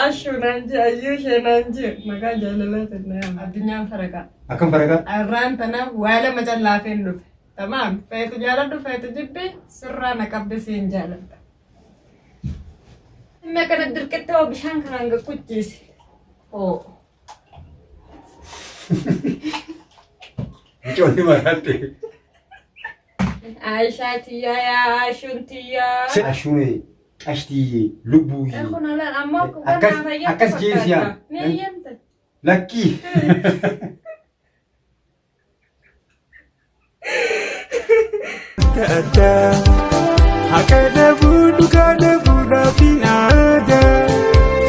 Ashuu naan jee ayyuu ishee naan jee maqaa jaalalaa tennaa addunyaan faraqaa. Akkam faraqaa? Arraan tana waa lama callaafeen dhufe. Tamaam feetu jaaladhu feetu jibbi sirraa na qabde siin jaaladha. Inni akkana dirqitti hoo bishaan kanaan gakkuchiise. Hoo. Mucoonni maraatte. Aishaa tiyyaa yaa Ashuun tiyyaa. Ashuunee qashtiyyee lubbuuyyee. Kun alaan ammoo akka Akkas- naaf hayyamtu akkas jeesi yaa. fakkaata. Ni hayyamta. Lakkii. Adda addaa haqa dhabuu dhugaa dhabuudhaaf hin aadaa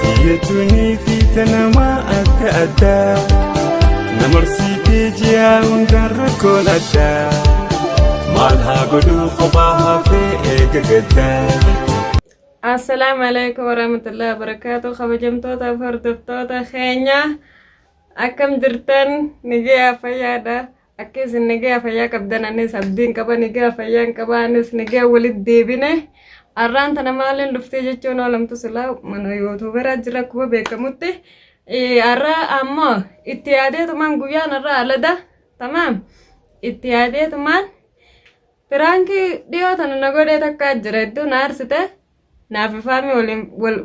xiyyeettunii fi tanamaa adda addaa namarsiitee ji'a hundaan rakkoon addaa maal haa godhuu kophaa hafee eega gaddaa. Assalaamu alaikum warahmatullahi wabarakatuh. Kabajamtoota fi hordoftoota keenya akkam jirtan nagayaa fayyaadha. Akka isin nagayaa fayyaa qabdan anis abdiin qaba nagayaa fayyaan qaba anis nagayaa walitti deebine. Arraan tana maaliin dhuftee jechuun oolamtu silaa mana yuutuubaraa jira akkuma beekamutti. Arraa ammoo itti yaadeetumaan guyyaan arraa alada tamaam itti yaadeetumaan piraankii dhiyoo tana na godhee takkaa jira hedduu na aarsite. Naaf ifaami waliin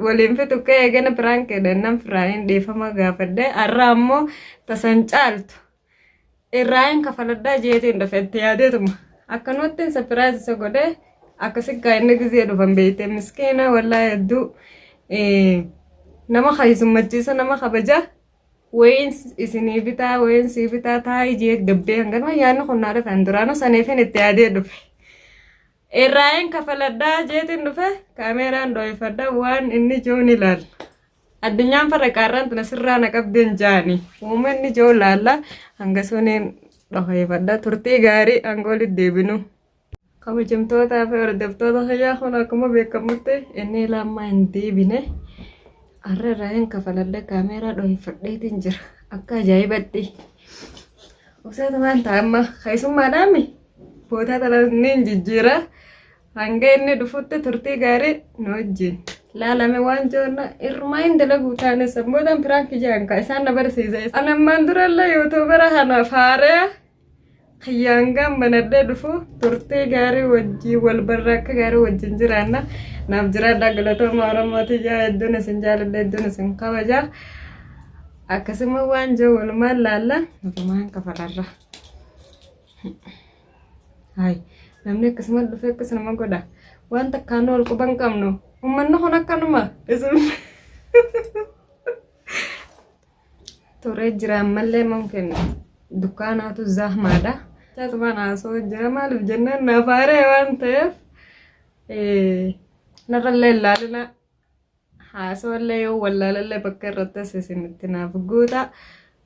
waliin fixu kee eegana piraankii dhannan firaayin dhiifama gaafadhe arraa ammoo tasan caaltu. Irraayin kafaladhaa jeetiin dhufe itti yaadeetuma. Akkanumatti sapiraayis isa godhee akkasi gaa inni gizee dhufan beeyte miskiina wallaahi hedduu nama keessummachiisa nama kabaja wayiin isinii bitaa wayiin sii bitaa taa'ii jee gabbee hanganuma yaadni kun naa dhufe duraanuu saniifin itti yaadee dhufe. Irraayin kafaladhaa jeetiin dhufe kaameeraan dhooyfadha waan inni jiru ni ilaalla. Addunyaan farra qaarraan tana sirraa na qabdeen jaani. Uummanni jiru laalla hanga suniin dhoheeffadha. Turtii gaarii hanga walitti deebinu. Kabajamtootaa fi hordoftoota kiyyaa kun akkuma beekamutti inni lammaa hin deebine. Har'a irraayin kafaladha kaameeraa dhoheeffadheetiin jira. Akka ajaa'ibatti. Useeta waan ta'a amma keessummaadhaami. Boodaa tana niin jijjiira. Hanga inni dhufutti turtii gaarii nu wajjin. Laalame waan joonna irrumaa hin dalaguu taane sammuudhaan piraanki jedhan ka isaan na barsiise. An ammaan durallee yuutuubara kana faaree kiyyaangaan banadhee dhufu turtii gaarii wajjin wal barra akka gaarii wajjin jiraanna. Naaf jiraadhaa galatooma Oromoo tiyyaa hedduun isin jaaladha hedduun isin kabaja. Akkasuma waan jiru walumaan laalla nutumaan kafalarra. Hayi namni akkasuma dhufee akkas nama godha. Waan takkaan wal quba hin qabnu. Uummanni kun akkanuma isin turee jira ammallee mumkin dukkaanaatu zahmaadha. Taatumaan haasoo jira maaliif jennaan naaf haaree waan ta'eef narrallee ilaalina. Haasawallee yoo wallaalallee bakka irrattis isinitti naaf guuta.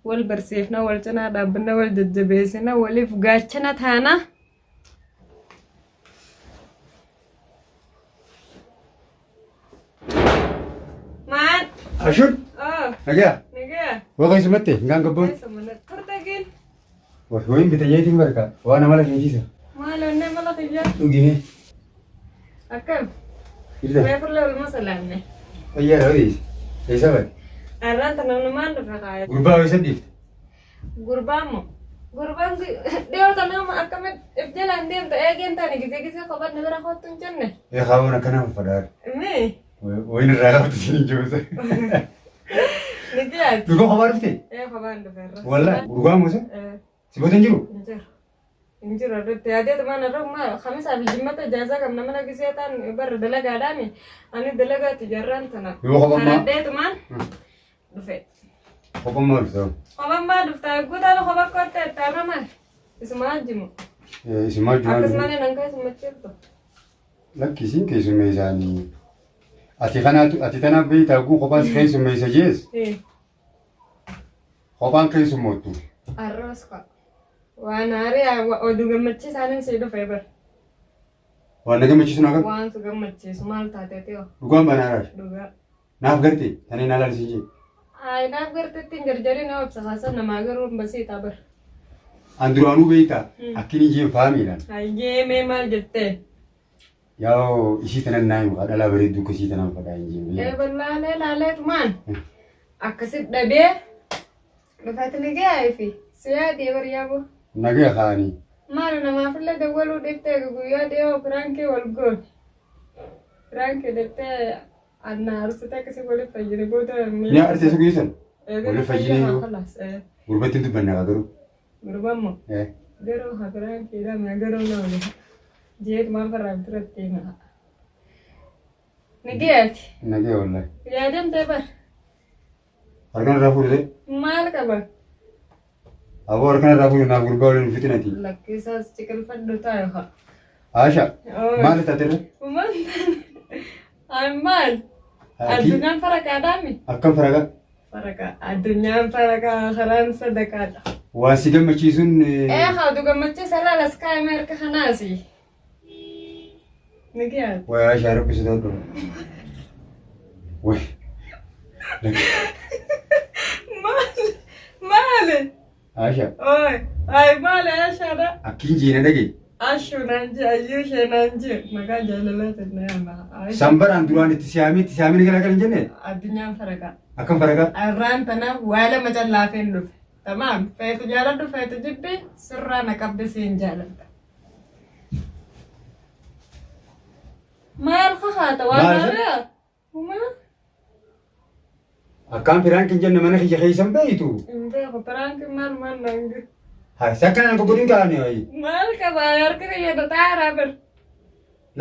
Wal barsiifna, wal cinaa dhaabbanna, wal jajjabeessina, waliif gaachana taana. Maal? Ashuun. Oh, Nagaa. nagaa. Waa keessummatte ngaan gabboon. Keessa mana turte gin. Wayin bita jeetiin barka. Waan amala keetiisa. Maal onnee mala kiyyaa? Dhugime. Akkam? Jirta. Reefullee oluma salaamne. Fayyaadha odeessi. Eessa bade? Arraan tana namaan dhufe kaaya. Gurbaa eessa dhiifte? Gurbaan moo? Gurbaan dhiyoo tana akkamitti if jalaan deemta eegeen taane gizee gizee kophaan na bira kottu hin jenne. Ee kaawwan akkana uffadhaa. Mee? Wayin irraa qabdu siin hin jiru. Ni dhiyaate. Dhugaa kophaa dhufte? Ee kophaan dhufe irra. Wallaahi dhugaa muuse? Ee. Si booda hin jiru? Hin jiru. Hin jiru irratti yaadeetu maan irra maal kamisaa fi jimmata ijaazaa qabna mana gisee taan barra dalagaadhaani ani dalagaatti jarraan tana. Yoo kophaan maa- Karadheetu maan dhufe. Kophaan maal dhufte? Kophaan maa dhufta guutaan kopha kotte taarra maal? Isuma jimu. Isimaa jiru. Akkasumallee nan keessummachiiftu. Lakki isin keessummeessaanii. Ati kanaatu ati tanaaf beektaa guu kophaan si keessummeessa jees kophaan keessummoottu. Arroos koo. Waan haarii oduu gammachiisaanin sii dhufe bar. Waan na gammachiisu naa qabu. Waan si gammachiisu maal taate ta'o Dhugaan banaa raasha. dhugaa. Naaf gartee tanii naa laalisiin jee. Ayi naaf garteetti hin jarjarin obsa haasaa namaa garuu hin basiitaa bar. An duraanuu beektaa akkin ijeen faamiidhaan. Hayyee mee maal jettee? Yaa'oo isii tanan naa himu dhalaa bareedduu akka isii tanaan fadhaa hin jiru. Eeban laalee laaleetumaan akkasit dhabee dhufeeti ni ga'ee fi si yaadee bar yaaboo. Nagaya kaanii. Maali namaafillee dawwaluu dhiiftee guyyaa dhiyoo piraankii wal goone. Piraankii jettee anna arsite akkasii waliif fayyine booda. Ni arsite isa guyyaa sana? Waliif fayyine yoo. Gurbatti hin dubbanne haa garuu. Gurbammo. Garuu haa piraankii dha garuu na wali. Jeet maal farraa biratti hima. Nageeti. Nagee wallahi. Yaadamtee bar. Harkaan irraa fuudhite. Maal qaba? Aboo harkaan irraa fuudhe naaf gurbaa waliin fitinati. Lakkisaas ciqilfadhu taa'e haa. Aasha. Maal taate irra? Maal? Maal? Addunyaan faraqaadhaami? Akkam faraqaa? Faraqaa. Addunyaan faraqaa karaan sadaqaadha. Waan si gammachiisuun. Ee haadu gammachiisa laalas kaa'ime harka kanaasi. Nagaa. Way Aashaa rabbi sodaadhu. Way. Maali? Maali? Aashaa. Oi. Ay maali Aashaadha? Akkiin jiina dhagee. Ashuu naan jee ayyuu ishee naan jee maqaa jaalalaa jennee ama. Sanbaraan duraan itti siyaamee itti siyaamee gara gara hin jenne Addunyaan faraqaa. akkam faraqaa? Arraan tanaaf waa lama callaafeen dhufe. Tamaam feetu jaaladhu feetu jibbi sirraa na qabde siin jaaladha. Maal kakaata waan Maal isa? haaraa? Humaa? Akkaan piraank hin jenne mana kiyya keessa hin beeytu. Hin beeku piraanki maal maal naan jiru. Haa isa akkanaan gogodhin kaa'ame wayi. Maal qaba harka kiyya xaaraa bar.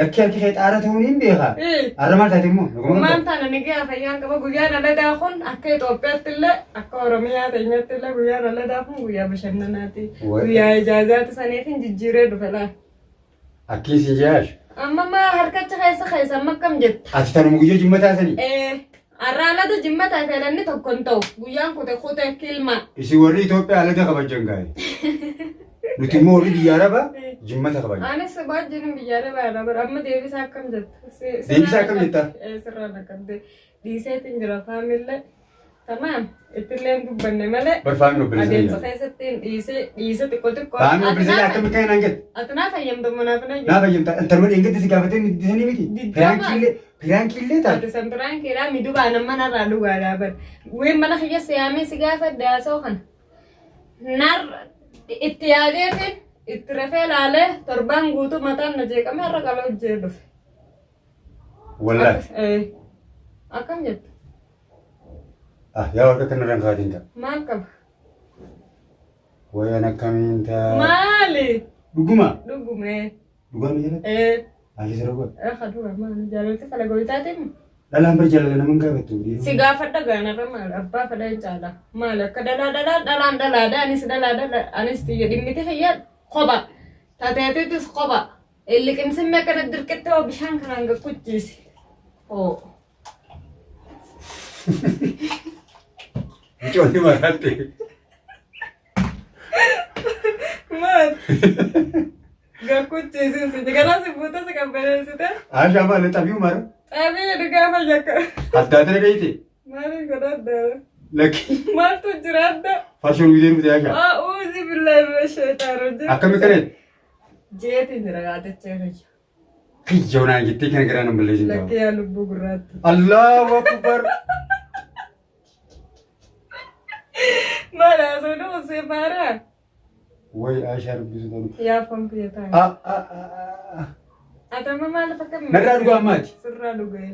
Lakkii harki kee xaara ta'uun hin beeka. Ee. Har'a maal taate immoo? Naguma Maal qabda? taana ni ga'a fayyaan qaba guyyaan aladaa kun akka Itoophiyaatti illee akka Oromiyaa teenyatti illee guyyaan aladaa kun guyyaa bashannanaati. Wayi. Guyyaa ijaazaati saniif hin jijjiiree dhufe laal. Akkiin siin jaash. Amma maa harkacha keessa keessa amma akkam jetta? Ati tanuma guyyaa jimmataa sanii. Ee har'a alada jimmataa fi alanni tokko hin ta'u guyyaan kute kute kilma. Isin warri Itoophiyaa alada kabajan gaa'e. Nuti immoo warri biyya Arabaa jimmata kabajna. Anis baay'een biyya Arabaa irraa bara amma deebisaa akkam jetta? Deebisaa akkam jetta? Sirraa naqabde dhiiseetiin jira faamillee. Tamaam ittillee hin dubbanne malee Bar faamii obboleessa adeemsa kiyya. keessatti hin dhiisee dhiise xiqqoo xiqqoo. Faamii obboleessa kiyya akkamitti kan naan jette? Ati naa fayyamtu munaaf na Naa fayyamta. Intaluma dheengaddi si gaafatee ni miti. Diddama. Piraankiillee piraankiillee taate. Ati santuraan keedhaa midubaa nama narraa dhugaadhaa bar. Ween mana kiyya siyaamee si gaafadhe haasa'u kana. Nar itti yaadeetiin itti rafee laalee torbaan guutuu mataan na jeeqame har'a qala hojjee dhufe. Wallaahi. Akkam jettu? Ah yaa warqa kanarraan kaatiin ta'a. Maal qaba? Wayaan akkamiin ta'a? Maali? Dhuguma. Dhugumee. Dhugaa mi jalatti? Ee. Ashi sirra godha. Ee kadhuga maali? Jaalalti fala goyitaatiin. Dhalaan bar jaalala nama hin gaafattu. Si gaafadha gaanarra maal abbaa fedha hin caala. Maal akka dhalaa dhalaa dhalaan dhalaadha anis dhalaa dhala anis tiyya dhimmiti kiyya kopha. Tateetitis kopha. Liqimsimmee akkana dirqitti hoo bishaan kanaan gakkuchiisi. Hoo. Mucoonni maraatte. Maal? Gakkuchiisi si garaa si buute si qabbaneessite. Ashaa maal xabiu mara? Xabii dhugaa fayyakka. Addaatira dheeyte. Maaliin godhadha? Lakki Maaltu jira adda? farshoon gidee dhufte Ashaa. A'uuzi billaahi mina shaytaan rajiim. Akkami kareet? Jeetiin jira gaadachee kiyya. Kiyyoo naan jettee kana garaa nan balleessin ta'u. Lakkee yaa lubbuu gurraatti. Allahu Akbar. Maal haasawni kun si faaraa? Way Ashaa dubbisu ta'u. Yaa foon kiyya taa'e. Ah ah ah. Ati amma maaliif akka Narraa dhugaa ammaati. Sirraa dhugee.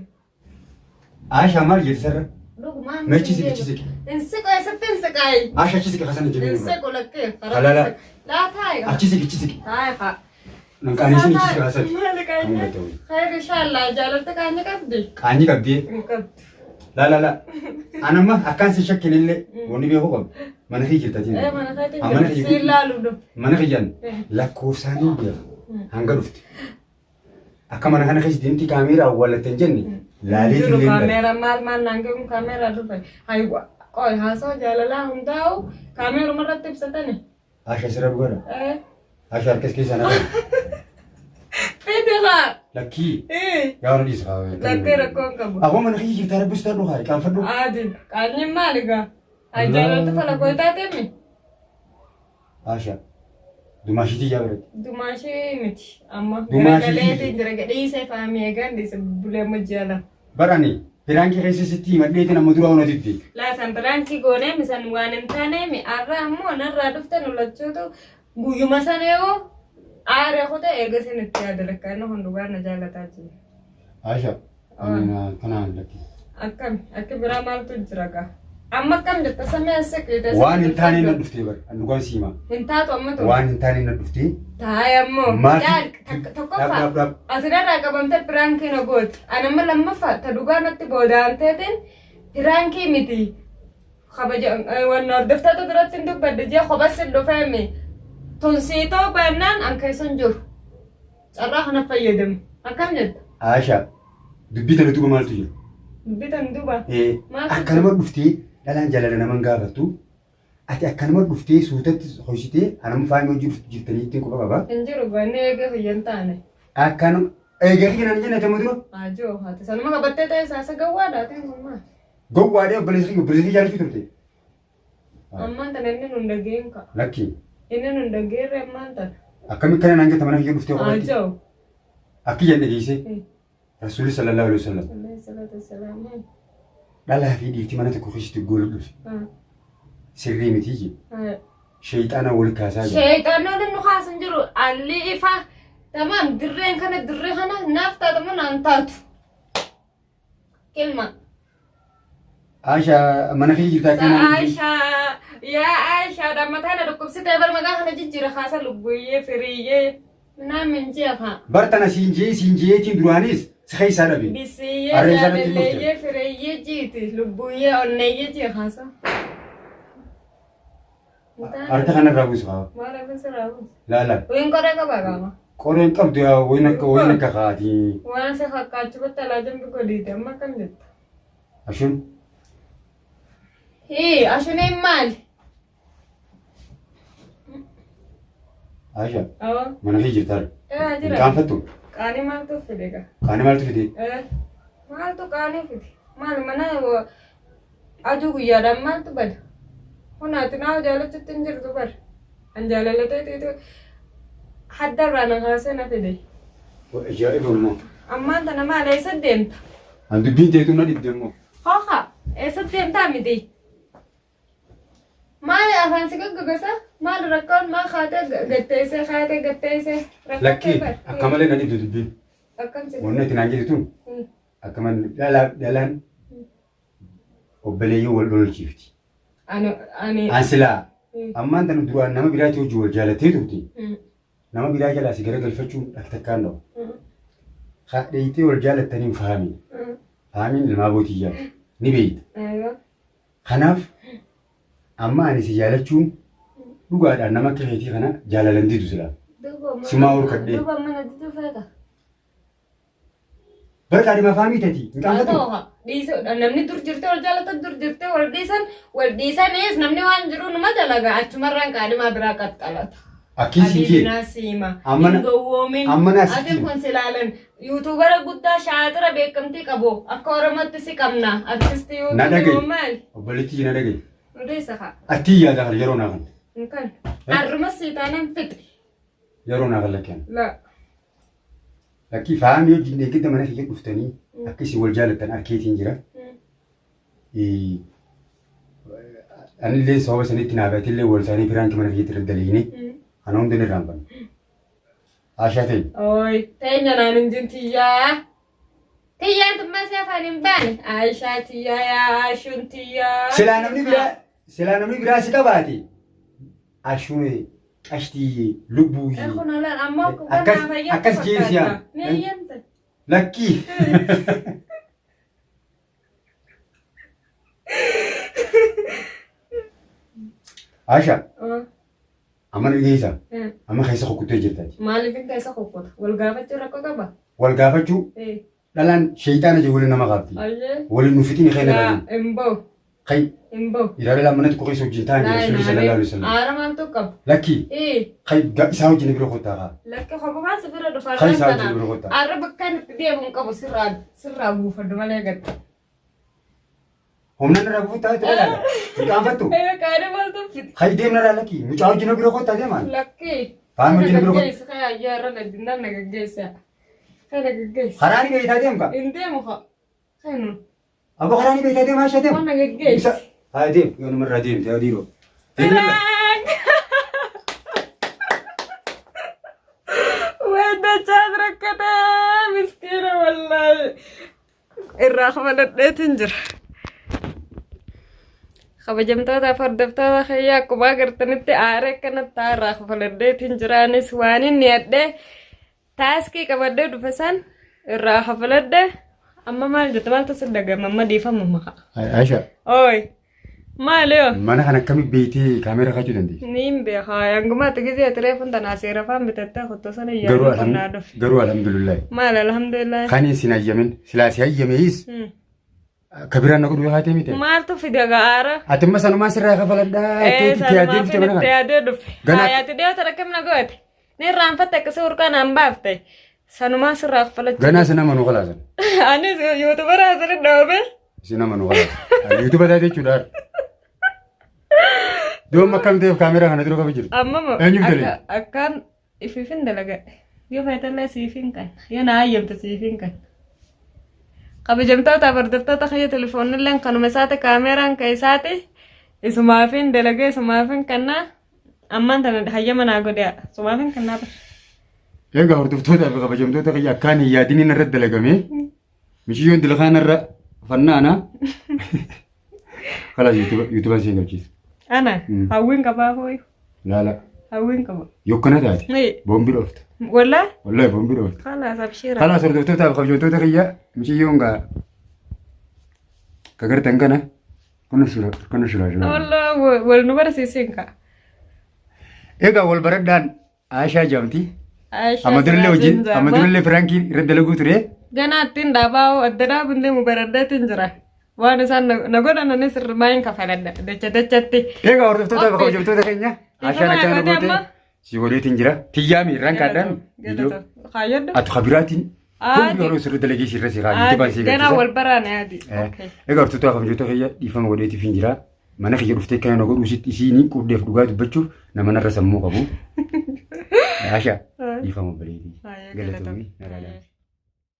Ashaa maal jette sarra? Dhugumaan. Mee achi siqi, achi siqi. Hin siqu eessatti hin siqaayi? Ashaa achi siqi kasana Hin jennee. siqu lakkee. Halala. Laa taa'i. Achi siqi achi siqi. Taa'i haa. Nan qaanisin achi siqi kasana. Maali qaanyi? Khayr inshallah jaalalti qaanyi qabdi. Qaanyi qabdee. Hin qabdu. La la la. Anamma akkaan si shakkin illee wanni beekuu qabu. Mana kee jirta tiin. Ee mana keetiin Ah, mana jira. kiyya Si ilaalu dhufe. Mana kiyyaan lakkoofsaanii beeka. Hanga dhufte. Akka mana kana keessa deemti kaameeraa awwaallatte hin jenne laalee Jiru illee hin kaameera maal maal naan kennu kaameeraa dhufe. Haywa qoy haasoo jaalalaa hundaa'u kaameeruma irratti ibsatani. Asha sirra dhugaadha. Ee. Asha harkas keessaa na qabu. Fidi haa. Lakkii. Ee. Yaa warra dhiisa haa. Lakkee rakkoo hin qabu. Aboo mana kiyya jirtaa rabbi sitaa dhugaa qaanfadhu. Aadi qaanyiin maali gaa? Ay jaalalti fala gootaa deemi. Asha. Dumaashiitii yaa biratti. Dumaashii miti amma. Dumaashii Garagaleetiin jira gadhiisee faamii eegan dhiise bulee amma ji'a lama. Barani piraankii keessa sitti himadheetiin amma dura ona didde. Laasan piraankii goonee misan waan hin taaneemi har'a ammoo narraa dhufte nu lachuutu guyyuma sana yoo aaree kute eegasin itti yaada lakkaa inni kun dhugaa na jaalataa jira. Aisha ani na kanaan lakki. Akkami akka biraa maaltu jira gaa? Amma akkam jetta samii as siqite. Waan hin taane na dhuftee bar an dhugaan siima. Hin taatu amma tun. Waan hin taane na dhuftee. Taa'e ammoo. Maati- Yaal Dhaab tokkoffaa. dhaab dhaab. Ati narraa qabamte piraankii na gooti. Ani amma lammaffaa ta dhugaa natti boodaan teetiin piraankii miti. Kabaja wanna hordoftoota biratti hin dubbadde jee kophas hin dhufeemi. Tunsiitoo baannaan an keessa hin jiru. Carraa kana fayyadamu. Akkam jetta? Aisha dubbii tana duuba maaltu jira? Dubbii tana duuba. Ee, Maaltu akkanuma dhuftee dhalaan jaalala naman gaafattu ati akkanuma dhuftee suutatti hoysitee anama faayima hojii dhuftu jirtanii ittiin quba qaba. Hin jiru banni eegee kiyya hin taane. Akkanuma eegaa kiyya naan jenne tama dura Ajoo haati sanuma qabattee ta'e saasa gawwaadha atiin kun maal? gowwaadhee obboleessa kiyya obboleessa kiyya jaalachuu turte. Ammaan tana inni nun dhageen ka. Lakki Inni nun dhageerre ammaan tana. akkamitti kana naan jette mana kiyya dhuftee qofatti Ajoo. akki jenne geessee Rasuulli sallallahu alaihi wasallam Alayhi salaatu wassalaam. dhalaa fi dhiirti mana tokko keessatti goolu dhufe sirrii miti jedhe. Sheeyxaana wal kaasaa jira. Sheeyxaanni nu kaasan jiru alli ifa. Tamaam dirreen kana dirree kana naaf taatamu naan taatu. Kilma. Aisha mana kee jirtaa kana. Aisha yaa Aisha dhammataa na dhukkubsitee bar maqaa kana jijjiira kaasa lubbuyyee firiyyee naa minji'a kaa. Bartana siin jee siin jeetiin duraanis si keessaa dhabe. Bisiyyee Arree isaanitti dhufte. jaalalleeyyee firiyyee jiiti lubbuyyee onneeyyee jee kaasa. Harka kanarraa buusu haa. Maal akka sirraa buusu? Laala. Wayin qoree qaba qaama. Qoreen qabdu yaa wayin akka wayin akka kaatii. Waan si fakkaachuu batta alaa jambi godhiite amma akkam jetta? Ashuun Hii ashuneen maali? Aisha Awwa. mana kee jirtaa? Ee jira. Hin qaanfattu? Qaanii maaltu fide gaa? Qaanii maaltu fide? Ee maaltu qaanii fide? Maal mana Aduu guyyaadhaan maaltu bada? Kun ati naa jaalachutti hin jirtu bar. An jaalalateetiitu hadda irraa na kaasee na fide. Ajaa'iba immoo. Ammaan tana maal eessa deemta? An dubbiin teetu na dhibde immoo. Hooka eessa deemtaa miti? Maal afaan si gaggagasa? Maal rakkoon maal kaatee gatteessee kaatee gatteessee? Lakkii akka malee na dhibde dubbiin. Akkam si Wanni ati naan jettu tun akka malee dhalaan obboleeyyii wal lolchiifti. Ani ani. An silaa ammaan tana duraan nama biraatti hojii wal jaalattee turte. Nama biraa jalaa si garagalfachuun dhak takkaan dhabu. Dheeyitee wal jaalattaniin faami. Faamiin ilmaa bootiyyaa ni beeyta. Kanaaf amma ani si jaalachuun dhugaadhaan nama akka keetii kana jaalalan didu silaa. Simaa horkadhee. Duuba mana diduu feeta. Bara kaadhima faamii tati hin qaanfatu. Dhiisa namni dur jirtee wal jaalatan dur jirtee wal dhiisan wal dhiisanis namni waan jiru numa dalaga achumarraan kaadhimaa biraa qaxxalata. Akkii siin jee. Abiibinaa siima. Amma na- Hin gowwoomin. amma na asitti Ati hima. kun silaalan yuutuubara guddaa shaatira beekamtii qabu akka Oromootti si qabna. Artistii Na dhaga'i. yuutuubii maali? Obboleettii na dhaga'i. Odeessa kaa. Attii yaada kana yeroo naa kan. Hin kan. Arruma siitaanan fixi. Yeroo naa kan lakkeen. La. Lakkii faamii wajjin eeggadda mana kiyya dhuftanii akka isin wal jaalattan arkeetiin jira. Anillee sababa sanitti naaf atillee wal taanee piraanki mana kiyyatti irra daleeyne kana hunda ni irraanfanna. Aashaa ta'e. Oi, teenya naan hin jin tiyyaa. Tiyyaan tummaa si afaan hin baane. Aishaa tiyyaa yaa Ashuun tiyyaa. Silaa namni biraa silaa namni biraa si qabaate Ashuun qashtiiyyee lubbuuyyee. Kun alaan ammoo akka Akkas- naaf hayyamtu akkas jeesi yaa. fakkaata. Ni hayyamte. Lakkii. Asha amma nu geessa amma keessa kukkuttee jirtati. Maaliif hin keessa kukkuta? Wal gaafachuu rakkoo qaba? Wal gaafachuu Dhalaan sheyxaana jee waliin nama kaafti. Ayyee. Waliin nu fixini keenya Laa dhalaan. hin bahu. Kai Hin bahu. dhiiraa dhalaan mana tokko keessa wajjin ta'an jedhe Rasuulli sallallahu alaihi wasallam. Aara maaltu qaba? Lakki Ee. kai isaa wajjin bira kottaa kaa. Lakki kophumaan si bira dhufa. Kai isaa wajjin bira kottaa. Arra bakka inni itti deemu hin qabu sirraa sirraa buufadhu malee gadda. Humna narraa buufuttaa itti dhalaadha. Hin qaanfattu. Ee qaanii maaltu fiti? Kai deemna irraa lakki mucaa wajjin bira kottaa deemaan. Lakki. Faami wajjin Na biroo gaggeessi kaya ayyaa irra na dinnaan na gaggeessa. Kana gaggeessi. karaa ni beektaa deemka. Hin deemu haa. Kanu. Abbo karaa ni beektaa deema Aisha deema. Waan na gaggeessi. Haa deem yoo namarraa deemte haa dhiiroo. Prank! Weeddachaas rakkatee miskiina wallaahi. Irraa kafaladheetiin jira. Kabajamtoota fi hordoftoota kiyya akkuma agartanitti aaree akkanatti irraa kafaladheetiin jira. Anis waan inni hadhee taaskii qabadhee dhufe san irraa kafaladhe. Amma maal jette maaltu si dhagama amma dhiifama maka. Aisha Ooy maali yoo? mana kana akkamitti beektee kaameera kaachuu dandeessi? Niin beekaa hangumaatti gisee ati reefuun tanaa seera afaan bitattee kottu sana Garuu yaaduu qonnaa dhufe. garuu alhamdulillah. Maal alhamdulillah. Kan isin hayyamin silaa si hayyameeyis akka biraan na godhu haatee miti. Maaltu fide ga'aara? Ati amma sanumaa sirraa kafaladhaa itti itti yaadee dhufte mana Itti kana. yaadee dhufe. Ganaa- Hayaati dhiyoo tana na goote. Ni irraanfatte akkasii urqaa naan baafte. Sanumaa sirraa kafalachuu. Ganaa sin amanuu kalaasan. Anis yuutubara asirra dhoobe. Sin amanuu kalaasan. Yuutuba taate jechuudha. Doom akkam ta'eef kaameeraa kana dura qaba jirtu. Amma moo Eenyuuf dalage? akkaan ifiifin dalagadhe. Yoo feetallee siifin kan. Yoo na hayyamte siifin kan. Kabajamtoota hordoftoota kiyya telefoonnilleen kanuma isaati kaameeraan kan isaati. Isumaafin dalagee isumaafin kannaa. Ammaan tana hayyama naa godhe sumaafin kannaa bara. Egaa hordoftootaa fi kabajamtoota kiyya akkaan hin yaadiniin irratti dalagame. Miciyyoon dilkaan irra fannaana. Kalaas yuutuba si galchiisa. Ana hawwiin qabaa hooyu Laala hawwiin qaba. yokkana taate boombii dhoofta. Wallaa Wallahi boombii dhoofta. kalaas abshiira. Kalaas hordoftootaa fi kabajamtoota kiyya miciyyoon gaa kagartan kana kuna shira kuna shira shira. Wallaa wal nu barsiisin ka. Egaa wal baradhaan Aishaa jedhamti. Aishaa Amma durallee wajjin Siraajiin amma Jaama. durallee firaankii irra dalaguu ture. Ganaa ittiin dhaabaa adda dhaabuun deemu baradheetiin jira. Waan isaan na godhan anis irmaa hin kafaladha dacha dachatti. Egaa hordoftootaa fi Qophii. kabajamtoota keenya Aishaan Dhiifama akkana naa goote goote amma? si godheetiin jira. Tiyyaami irraan kaadhaan viidiyoo Kaayyadhu. atu kabiraatiin Aadi. boombii yeroo sirri dalagee sirra si kaayyu yuutubaan si Ganaa galchisa. wal baraane adi. Okay. Egaa hordoftoota kabajamtoota keenya dhiifama godheetiif hin jira. Mana kiyya dhuftee kana na godhuu sitti isiin quddeef dhugaa dubbachuuf nama narra sammuu qabu. Aishaa dhiifama bareedii. Baay'ee Galatoomii galatoomi. naraadhaan.